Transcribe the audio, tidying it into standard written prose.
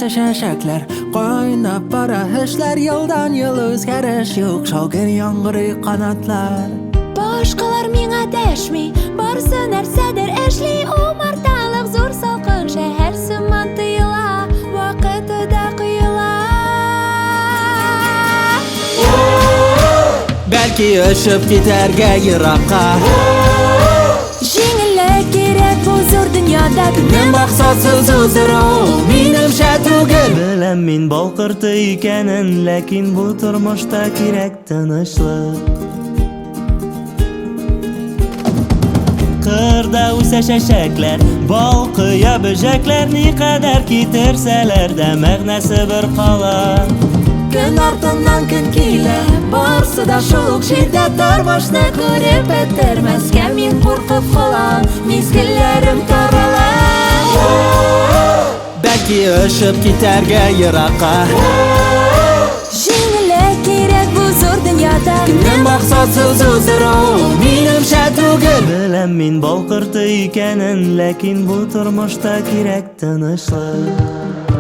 үсә чәчәкләр, кайнап бара эшләр, елдан-ел үзгәреш юк, шау-гөр яңгырый канатлар. Башкалар миңа дәшми, барсы нәрсәдер эшли, умарталык зур салкын шәһәр сыман тоела, вакыты да коела. Бәлки очып китәргә еракка. Җиңеллек кирәк бу зур дөньяда. Көнне максатсыз уздыру минемчә түгел. Беләм мин бал корты икәнен, ләкин бу тормышта кирәк тынычлык. Кырда үсә чәчәкләр, бал коя бөҗәкләр, никадәр китерсәләр дә мәгънәсе бер кала. Көн артыннан көн килә, барсы да шул ук җирдә, тормышны күреп бетермәскә мин куркып калам, мизгелләрем тарала. Бәлки очып китәргә еракка. Җиңеллек кирәк бу зур дөньяда. Көнне максатсыз уздыру минемчә түгел. Беләм мин бал корты икәнен, ләкин бу тормышта кирәк тынычлык.